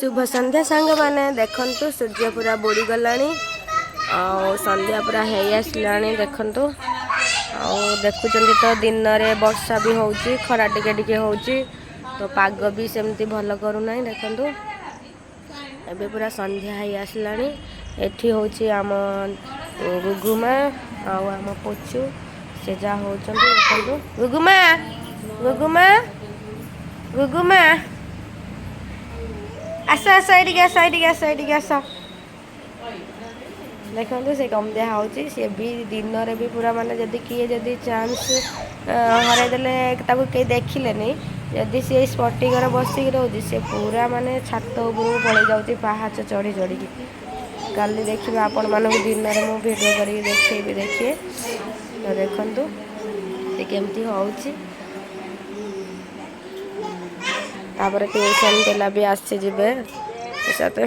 ଶୁଭ ସନ୍ଧ୍ୟା ସାଙ୍ଗମାନେ। ଦେଖନ୍ତୁ, ସୂର୍ଯ୍ୟ ପୁରା ବୁଡ଼ିଗଲାଣି ଆଉ ସନ୍ଧ୍ୟା ପୁରା ହେଇ ଆସିଲାଣି। ଦେଖନ୍ତୁ, ଆଉ ଦେଖୁଛନ୍ତି ତ, ଦିନରେ ବର୍ଷା ବି ହେଉଛି, ଖରା ଟିକେ ଟିକେ ହେଉଛି, ତ ପାଗ ବି ସେମିତି ଭଲ କରୁନାହିଁ। ଦେଖନ୍ତୁ, ଏବେ ପୁରା ସନ୍ଧ୍ୟା ହେଇ ଆସିଲାଣି। ଏଠି ହେଉଛି ଆମ ଗୁଗୁମା ଆଉ ଆମ ପୋଚୁ, ସେ ଯାହା ହେଉଛନ୍ତି। ଦେଖନ୍ତୁ, ଗୁଗୁମା, ଗୁଗୁମା, ଗୁଗୁମା, ଆସ, ଆସ, ଏଇଠିକି ଆସ, ଏଇଠିକି ଆସ, ଏଇଠିକି ଆସ। ଦେଖନ୍ତୁ, ସେ କେମିତିଆ ହେଉଛି। ସିଏ ବି ଦିନରେ ବି ପୁରା ମାନେ ଯଦି କିଏ ଯଦି ଚାନ୍ସ ହରାଇ ଦେଲେ, ତାକୁ କେହି ଦେଖିଲେନି, ଯଦି ସିଏ ସ୍ପଟି ଘରେ ବସିକି ରହୁଛି, ସେ ପୁରା ମାନେ ଛାତ ଉପରକୁ ପଳେଇ ଯାଉଛି ପାହାଚ ଚଢ଼ି ଚଢ଼ିକି। କାଲି ଦେଖିବେ, ଆପଣମାନଙ୍କୁ ଦିନରେ ମୁଁ ଭିଡ଼ିଓ କରିକି ଦେଖେଇବି, ଦେଖିବେ ତ। ଦେଖନ୍ତୁ ସେ କେମିତି ହେଉଛି। ତାପରେ ଟ୍ୟୁସନ୍ ପିଲା ବି ଆସିଯିବେ ସାଥେ।